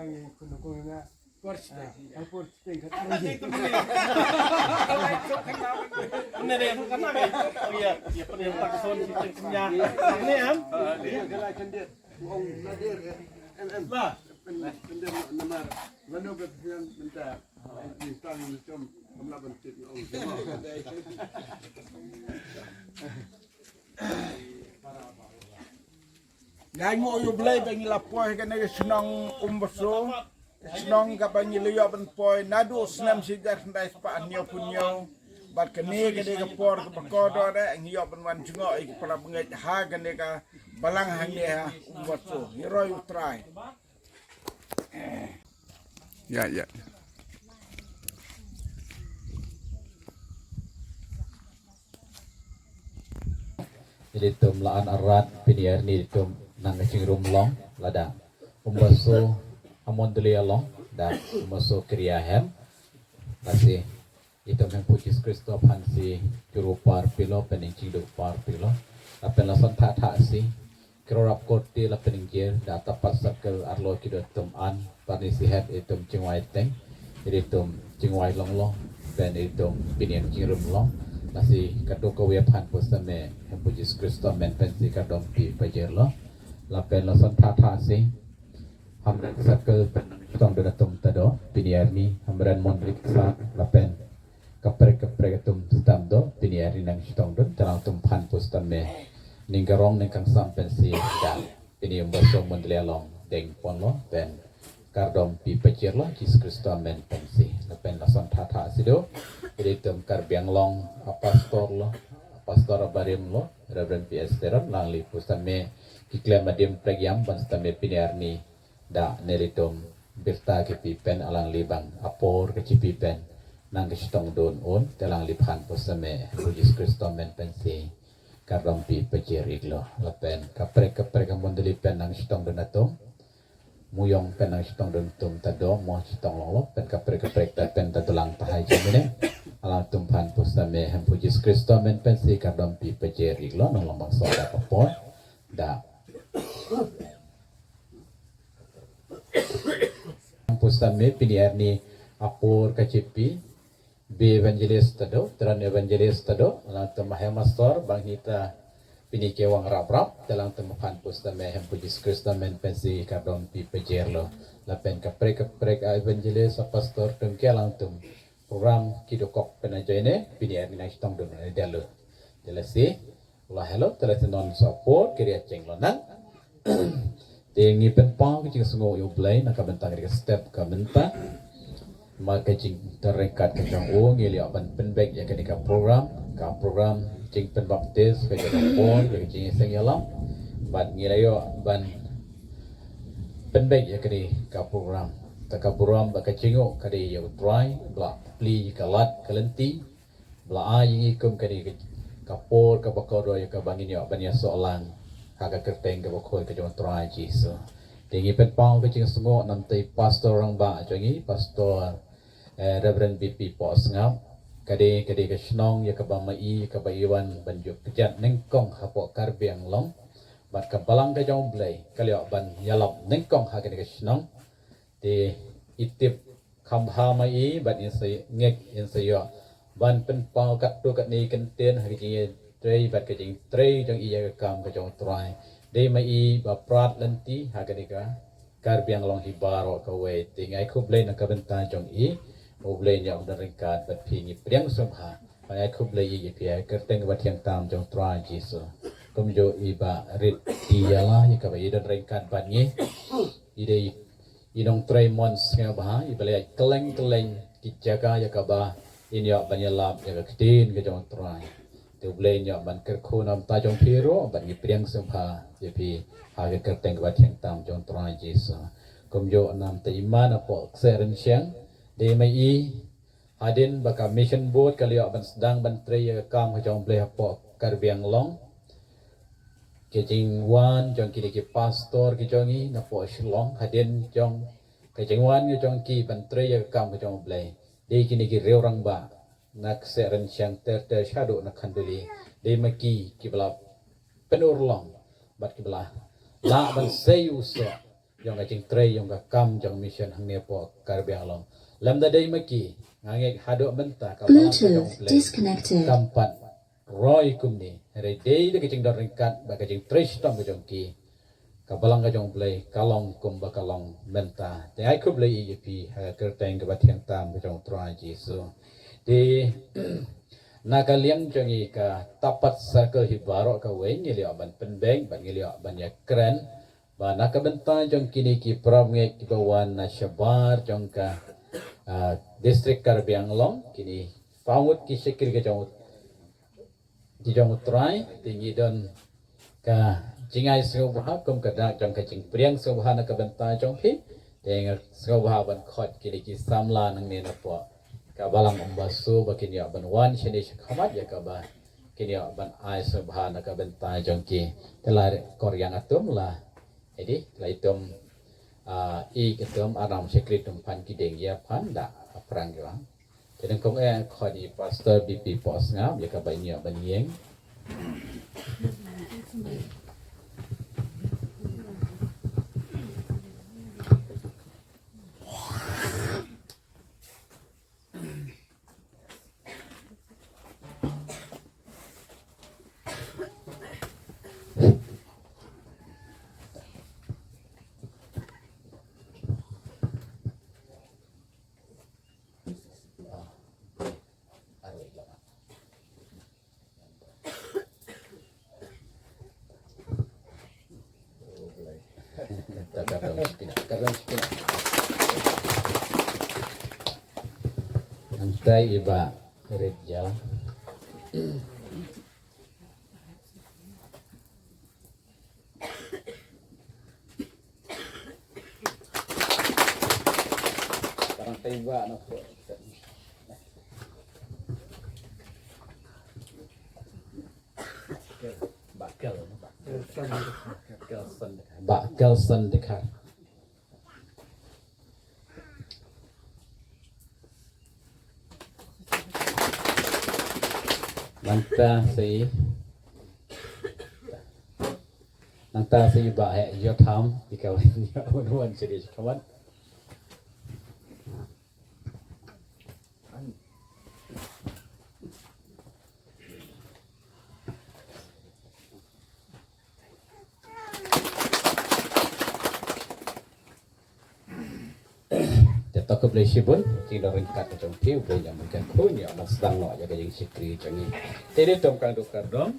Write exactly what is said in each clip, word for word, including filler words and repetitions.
tang ïa khun ko na. Por sting. Ah, por sting kat. Ata sing tu ni. Ni ni kan na ni. Oh ya, ya pun yang tak son sing nya. Ni am. Dia galai kan dia. Ong nadir ya. Em em. Lah. Kan dia namar. Lalu berpikiran bentar. Ni tang ni cuma. Kamla bentit ong. Nga ai nguh ïa U Blei ba ngi la poi ha kane ka shnong Umbaso, shnong kaba ngi la ïoh ban poi naduh snem shi hajar khyndai spah hynñiew phew hynñiew. Bad kane ka dei ka por kaba kordor eh ngi ïoh ban wan jngoh ïa ki para bangeit ha kane ka balang hangne ha Umbaso. Ngi roi U Trai. Ïa, ïa. Ïa, itum la an arat pynïar ni itum nang ka jingrum long lada Umbaso ha mondoli along da Umbaso kria hem. Lasi itum Hemphu Jisoo Khristo phan si juru par pilo pening jingdu par pilo. Lapen la son tha tha si kro rap kot ti la pening jer da tapat circle arlo kido tum an parni si het itum jingwai teng. Iri tum jingwai long long pen itum pynïar jingrum long. Lasi katu kawei phan pusame Hemphu Jisoo Khristo men pen si kardom pi pajer lo. Lapen la son tha tha si hamren circle pen nang shtong dun atum tado pynïar ni hamren mon riksa lapen kaprek kaprek atum stam do pynïar ni nang shtong dun te lang tum phan pusame ning karong ning kangsam pen si da pynïar Umbaso mondoli along deng pon lo pen kardom pi pajer lo Jisoo Khristo men pen si lapen la son tha tha si do. Iri tum Karbi Anglong a pastor lo, a pastor a barim lo Reverend P S Teron lang li pusame ki klem adim prek ïam ban stam ïa pynïar ni da nelitum birta ki pi pen alang li bang apor ki chi pi pen nang ki shtong dun un te lang li phan pusame Hemphu Jisoo Khristo men pen si kardom pi pajer ik lo lapen kaprek kaprek ka mondoli pen nang shtong dun atum muyong pen nang shtong dun tum tado mo shtong long lo pen kaprek kaprek ta pen ta dolang tahai jemine alang tum phan pusame Hemphu Jisoo Khristo men pen si kardom pi pajer ik lo nang long bang so da papon da pusame pynïar ni apor ka chi pi bi evangelist tado tran evangelist tado alang tum mahem astor bang hita Pini ki wan rap rap, te lang tum phan pus tame hem pu Jisu Khrist tame pen si ka dom pi pejer lo. La pen ka prek ka prek a evangelist a pastor tum ki lang tum. Program ki do kok pen a joine, pini a ngi nang sitong dun a delu. Te la si, la hello, te la si non support, ki ria cheng lo nang. Te ngi pynpaw ki jingsngew ïa U Blei na ka bynta ka step ka mynta. Ma ka jingtyrkhong ka jong u ngi la ïoh ban pynbeit ïa kane ka program, ka program jingpynbaptis ka jong u Paul, ïa ka jingïaseng ïalam. Bad ngi la ïoh ban pynbeit ïa kane ka program. Ta ka burom bad ka jingïoh ka dei ïa U Trai, ba la plie ka lad ka lynti, ba la ai ïa ngi kum kane ka, ka por kaba kordor ïa kaba ngin ïoh ban ïasoh lang ha ka kyrteng kaba khuid ka jong U Trai Jisu. Te ngi pynpaw ka jingsngew namar i pastor rangbah jong ngi, pastor, eh, Reverend B P Pohsngap. Ka dei, ka dei ka shnong ïa kaba ma i, ïa kaba i wan ban ju kjat nyngkong hapoh Karbi Anglong. Bad ka balang ka jong U Blei ka la ïoh ban ïalap nyngkong ha kane ka shnong. Te i tip kham bha ma i, bad in sa ngeit in sa ïoh ban pynpaw katto katne kyntien ha ka jingtrei bad ka jingtrei jong i ïa ka kam ka jong U Trai. Dei ma i ba prat lynti ha kane ka Karbi Anglong hi baroh kawei. Te ngi ai khublei na ka bynta jong i. U Blei un ïoh ban don ryngkat bad phi, ngi pdiang sngewbha. Ngi ai khublei ïa phi ha ka kyrteng kaba thiang tam jong U Trai Jisu. Kumjuh i Bah Rit T Yala ïa kaba i don ryngkat bad ngi. I dei i nongtrei mon sngewbha, i ba la ïaid kylleng kylleng ki jaka ïa kaba in ïoh ban ïalap ïa ka ktien ka jong U Trai. Te U Blei un ïoh ban kyrkhu na ka bynta jong phi ruh, bad ngi pdiang sngewbha ïa phi ha ka kyrteng kaba thiang tam jong U Trai Jisu. Kumjuh na ka bynta i Ma hapoh Kseh Rynsiang, dei ma i hadien ba ka Mission Board ka la ïoh ban sdang ban trei ïa ka kam ka jong U Blei hapoh Karbi Anglong. Ka jingwan jong kine ki pastor ki jong ngi napoh Shillong, hadien jong ka jingwan ka jong ki ban trei ïa ka kam ka jong U Blei, dei kine ki riew rangbah na Kseh Rynsiang ter ter shaduh na Khanduli. Dei ma ki kiba la pynurlong bad kiba la lah ban sei u soh jong ka jingtrei jong ka kam jong mission hangne hapoh Karbi Anglong. Lymda dei ma ki, nga ngeit haduh mynta ka balang ka jong U Blei kam pat roi kumne. Hynrei dei da ka jingdon ryngkat bad ka jingtrei shitom ka jong ki, ka balang ka jong U Blei ka long kumba ka long mynta. Te ai khublei ïa phi ha ka kyrteng kaba thiang tam ka jong U Trai Jisu. Te na ka liang jong ngi ka Tapat Circle hi baroh kawei, ngi la ïoh ban pynbeit bad ngi la ïoh ban ïakren ba na ka bynta jong kine ki para bangeit kiba wan na shabar jong ka, ah, District Karbi Anglong, kine ki pawngut ki shakri ka jong, ki jong U Trai, te ngi don ka jingai sngewbha kum ka dak jong ka jingpdiang sngewbha na ka bynta jong phi. Te nga sngewbha ban khot kine ki samla nangne napoh ka balang Umbasu ba kin ïoh ban wan shane shakhmat ïa kaba kin ïoh ban ai sngewbha na ka bynta jong ki. Te la kor ïa nga tum la. Edi, la itum, ah, i kitum, aram shakri tum phan ki ding ïa phan da, ah, phrang ïa. Te dang kong eh khot i Pastor B P Pohsngap ïa kaba in ïoh ban ïeng. Nangtai i Bah Rit Jal. Barang taiba na ko. Bakel, bakel. Bakel Sendekar. Nangta si, nangta si Bah Heh Jotham, ïa ka wan, wan sini kawan. Khublei shibun, jingdon ryngkat ka jong phi, U Blei un ïa mynjur, ïa ban sdang noh ïa ka jingshakri jong ngi. Te dei tang kang duk kar dong.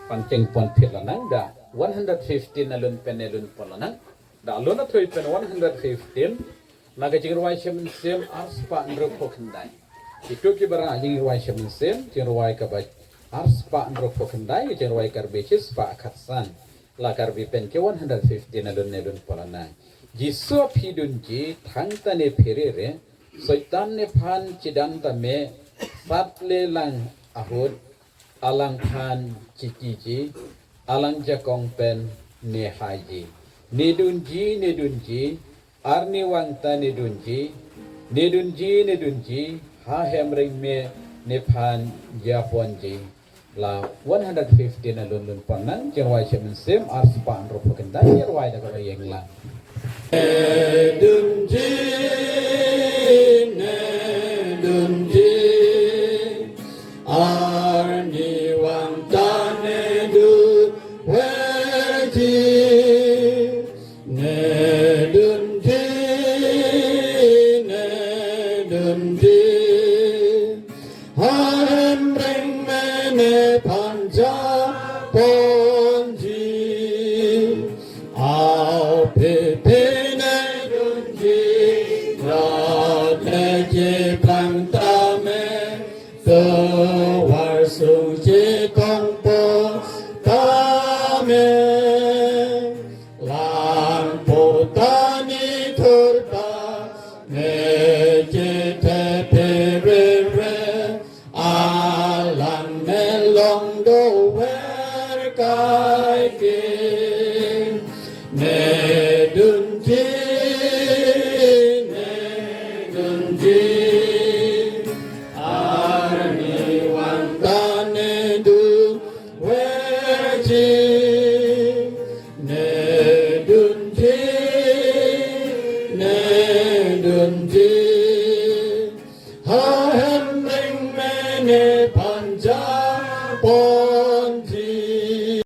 Pan jingpon phi la nang da one hundred fifteen na lun pyn ne lun pon la nang. Da lun na thoi pyn one hundred fifteen na ka jingrwai sha mynsiem ar spah hynriewphew khyndai. Kitu kiba rah jingrwai sha mynsiem, jingrwai kaba ar spah hynriewphew khyndai, jingrwai Karbi shi spah khatsan. La Karbi pyn ki one hundred fifteen na lun ne lun pon la nang. Jisu phi dun ji, thang ta ne phi re re, Soitan ne phan chi dang ta me, sat le lang ahut, alang phan chi ki ji, alang jakong pyn ne hai ji. Ne dun ji, ne dun ji, ar ne wang ta ne dun ji, ne dun ji, ne dun ji, ha hem ring me ne phan ja pon ji. La one hundred fifteen na lun lun pon nang, jingrwai sha mynsiem, ar spah hynriewphew khyndai, jingrwai da kaba ïeng lang. Ne dun ji, ne dun ji, ar ne wang ta ne dun wer ji. Ne dun ji, ne dun ji, ha hem ring me ne phan ja pon ji. Aw phi phi ne dun ji, rot ne ki pang ta me, to war sung chi kong po ta me. Lang po ta ni thur ta me, ki te phi re re, alang me long do wer kai ki. Ne dun ji, ne dun ji, ar ne wang ta ne dun wer ji. Ne dun ji, ne dun ji, ha hem ring me ne pha